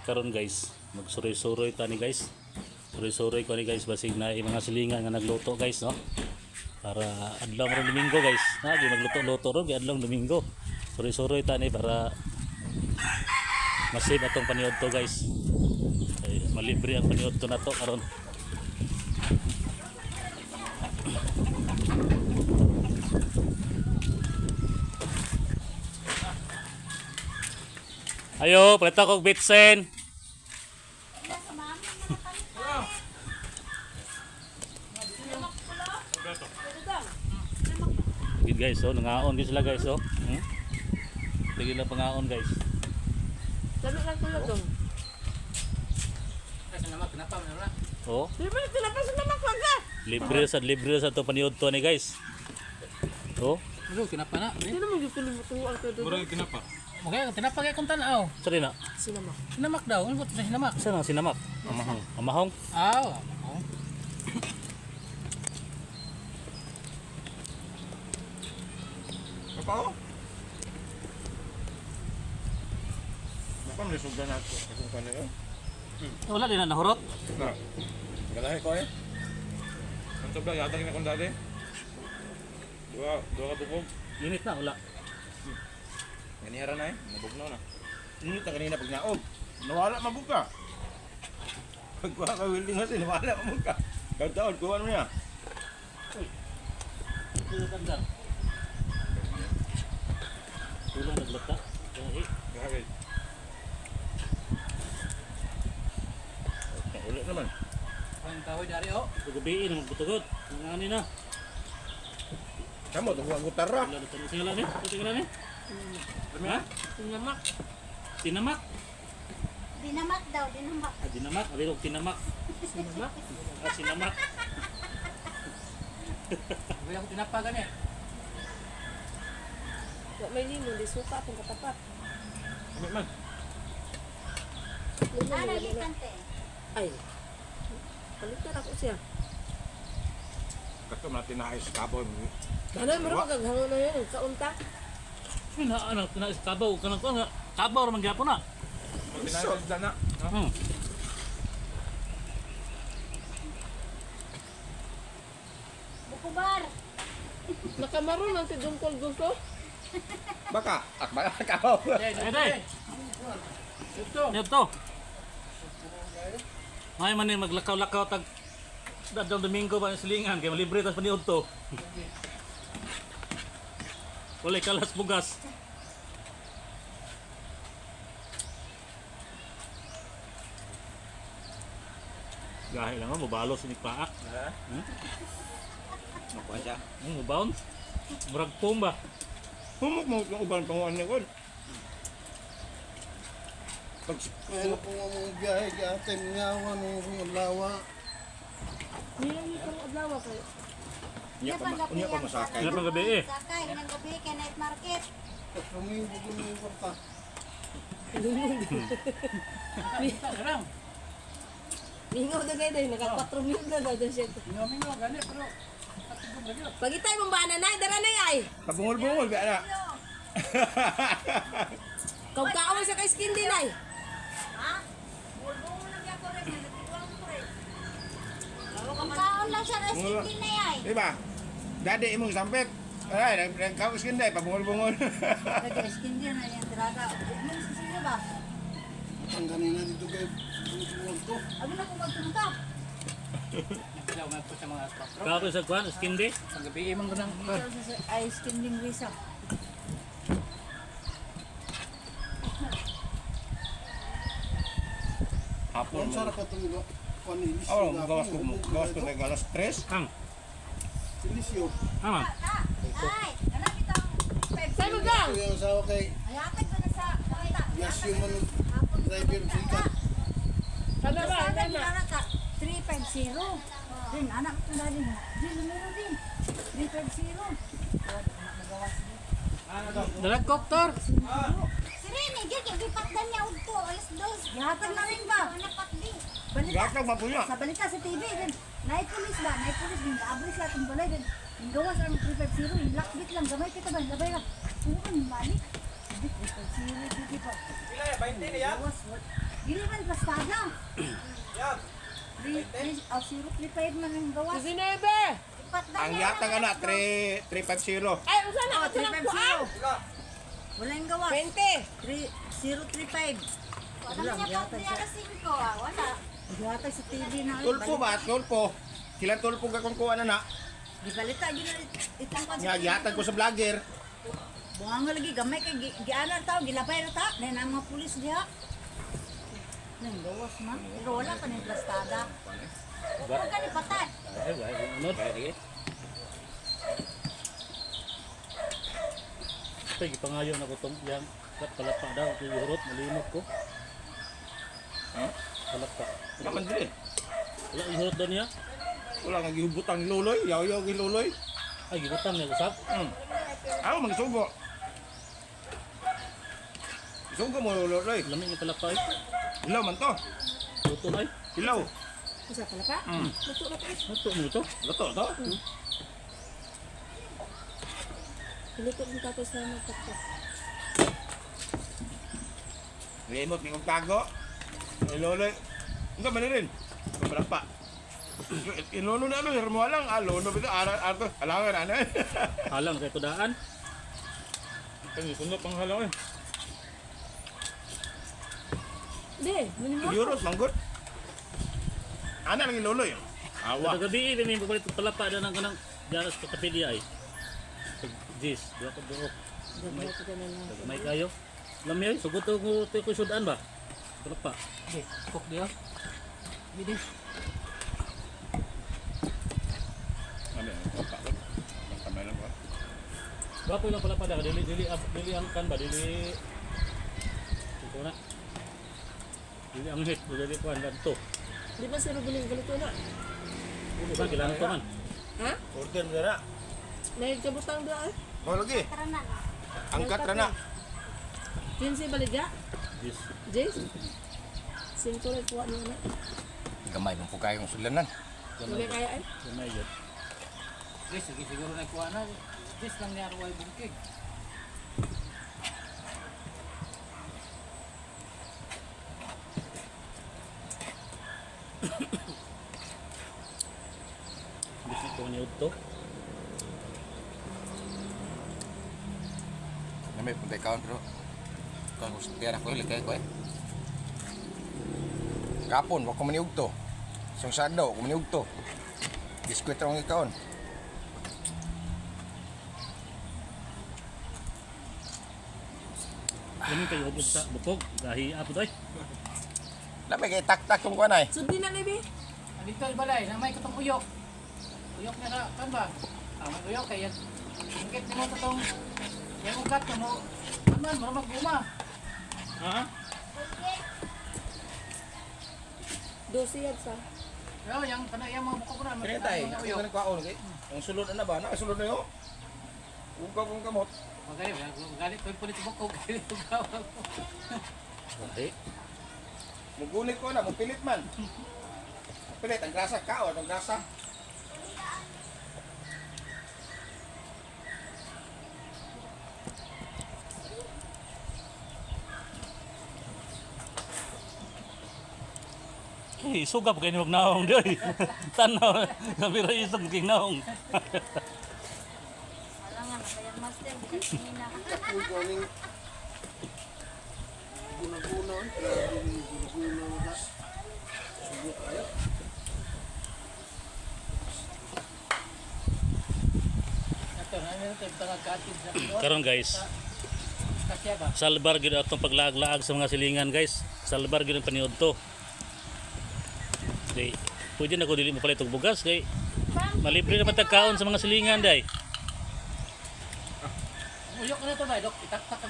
Karon guys, magsuroy-suroy ta ni guys. Suroy-suroy ko ni guys basig na mga silingan nga nagluto guys, no. Para adlaw ron Domingo guys. Na gi magluto-luto ron kay adlaw Domingo. Suroy-suroy ta ni para masave atong paniod to guys. Ay, malibre ang paniod to nato karon. Ayo, palita kog bitsin. Good guys, oh, nangaon gid sila guys, oh. Lagi lang pangaon guys. Sabi lang ko lang. Oh, Libre sila pa sila makwaga. libre sa to paniod to ni guys. Oh, Ano, tinapa na. Hindi naman yung kulimutuan ko doon. Murag kinapa. Okay, tinapa kay kung tanaw. sorry na. Sinamak. Sinamak daw. Ano ba ito sa sinamak? Saan ang sinamak? Amahong. Amahong. Aw, oh. Apa? Baka may sugdan nato akong kanila. Wala din na nahurot. Na. Galahe ko eh. Ang tabla yatag na kong dati. Duha, duha ka bukog. Init na wala. Ganihara na eh, nabugnaw na. Init na kanina pag naog. Nawala mabuka. Pagkuha ka welding kasi nawala mabuka. Kataon, kuha mo niya. Wala naglata. Gahi. Grabe. Ulit naman. Ang kahoy dari oh. Gabi na magbutugod. Mga ani na. Kamu tuwa ko tara. Wala na tanong sila ni. Tingnan ni. Ha? Sinamak. Tinamak. Dinamak daw, dinamak. Ah, dinamak. Abi ko tinamak. Sinamak. Ah, sinamak. Wala ko tinapa gani. Wa may limon, di suka akong katapat. Ulit man. Limon, Ah, wala na. nagitan te. Ay. Palitan ako siya. Kato natin na ayos kaboy. Ano, meron pagkaghango na yun. Kaunta. Sino ano na kabaw kanang kuan nga. Kabaw ra man gyapon na. Tinayos na na. Bukubar. Nakamaroon lang si Dungkol gusto. Baka, akba kabaw. Ay, day. Ito. Dito. May man ni maglakaw-lakaw tag adlaw Domingo ba ang silingan kay malibre tas paniud to. Walay kalas bugas. Gahi lang mo balos ni paak. Ha? Makuha siya. Mo bounce. Murag pum ba? Humok mo ang uban panguan niya kon. Pag Kaya po nga mong biyahe kay ate, mingawa nung kong lawa. Nilang ni kong adlaw kayo. unya pa unya pa masakay. Unya pa gabi eh. Sakay, ng gabi kay night market. Tapos rumibog yung mga kwarta. Sarang. Mingaw na kayo dahil naka 4 mil na daw siya. Mingaw-mingaw gani pero katigom lagi. Pagitay mong bana na, dara na ay. Pabungol-bungol ba na? Kung kaon sa kay skin din ay. Ha? Kung kaon lang siya, rest din na yay. Di ba? Dadi imong sampit. Ay, nagkaos kinday pabungol-bungol. Nag-skin din na yan, talaga. Ano sisilo ba? Ang kanina dito kay buwan ko. Ano na kung magtunta? Nagsilaw nga po sa mga patro. Kapo sa kuan skin day. Ang gabi imong ganang. Ay, skin din Risa. Hapon. Kung sarap ka itong kuwan ilisyo. Oh, gawas ko gawas ko sa alas 3. Ang. Ilisyo. Ama. Ay, anak itong Sa'yo mo gang. Ito yung asawa kay Ay, hatag ko na sa pakita. Yasyo man driver sikat. Kana ba? Sana Kana. gitara ka 350. Din anak ko na din. Din numero din. 350. Dalag koktor. Si Rene, gid kay gipatdan niya udto alas 2. Gihatag na rin ba? Anak patdi. Balita Gatag ba po niya? sa balita sa TV din. Night police ba? Night police din gaabri sila atong balay din. Yung gawas ang 350, yung lockbit lang gamay kita ba? Labay lang. Oo, mali. 350 dito pa. Pila ya 20 niya? Gawas. Dili man pastada. 035 man ang gawas. 19! Ipat na Ang niya. yata ka na, 3, 350. Ay, unsa na? Oh, Unsa na kuan? 350. Wala yung gawas. 20. 3035. Wala niya pa niya alas 5 ah. Wala. Gihatag sa TV na. Tulpo ba? Tulpo. Sila tulpo ka kung kuha na na. Gibalita gyud na itang kwan sa Nga, TV. gihatag ko sa vlogger. Buhanga lagi gamay kay gianan tao gilabay ra ta. Dahil ang mga pulis diha. Nang gawas man. Pero wala pa ning plastada. Huwag ka ni patay. Ay, wala unod. Sige. Ito, gipangayo na ko tong yang palapa daw kay hurot malimot ko. Huh? Palapa. Wala man dili. Wala yung hurot daw niya. Wala nga gihubutang luloy. Yaw-yaw giluloy. Ay, gibutang niya usap. Ako magsugo. Sugo mo luloy. Lamig yung palapa eh. Hilaw man to. Luto na eh. Hilaw. Unsa pala pa? Luto na pa. Luto mo ito. Luto to. Luto din tapos na magpakpak. Limot ni kong tago. Iluloy. Hindi man rin. Palapa. Inuno na ano, mo lang. Ah, luno bito, aral, arto. Alangan, ano eh. Halang kay tudaan. Ang sundo pang halang eh. Di, minimo. Euros, manggot. Ana lang iluloy. Awa. Kada gabi eh, may papalit og palapa na ng kanang diyan sa kapilya eh. Pag Jis, duha ka buok. Gamay ko na lang. May kayo. Lami ay, sugot ko ko sudan ba? Palapa. Di, cook diyo. Bidi. Ano, palapa. Kamay lang ba? Gwapo lang palapa da dili dili dili ang kan ba dili. Ito na. Dili ang hit, dili kuan lanto. Di ba sir guling galuto na? Ulo ba gilanto man. Ha? Order mo na. Nagkabutang doon ah. Oh, lagi. Tara na. Angkat ra na. 15 baligya? Jis. Jace? 5 rin kuha niya na. Gamay mong pugay kong sulanan. Gamay kaya ay. Gamay yun. Di, sige siguro nagkuha na. Dis lang niya arway bungkig. Gusto ko niyo to. Namay puntay kaon pero kung gusto tiyan ako likay ko eh. Kapon, wa ko maniug to. Isang sadaw, ko maniug to. Biskwit ra akong ikaon. Lami kayo og sa bukog. Gahi apo day. Lamay kay tak-tak kung kuan ay. Sundin na libi. Andito balay, na may katong uyok. Uyok na sa kan ba? Ah, may uyok kay yan. Ingkit nimo to tong yang ugat na mo. Kan man, mura maguma. Ha? 12 yan sa. Yo, yang kana yang mga bukog na. Kini tay, mga ako uyok. nang kuaon kay. Ang sulod na ba? Na sulod na yo. Ugaw kong kamot. Magalit, magalit ko yung pulit bukog. Gahi. Mugunit ko na, mupilit man. Pilit ang grasa kaon, ang grasa. Eh, sugap kayo ni naong doy. Tanaw, sabi ra isog king naong. Wala nga na kaya master kanina. Uy, galing. Guna-guna. eh. Grabe, guna-guna na ka. Sugo kayo. Ato, na ito yung tagagatid sa Karon guys, Kasya ba? salbar gyud atong paglaag-laag sa mga silingan guys. Salbar gyud ang paniod to. Kay pwede na ko dili mo palit og bugas kay malibre na patag kaon sa mga silingan day. Uyok na ito ba? Dok, itaktak.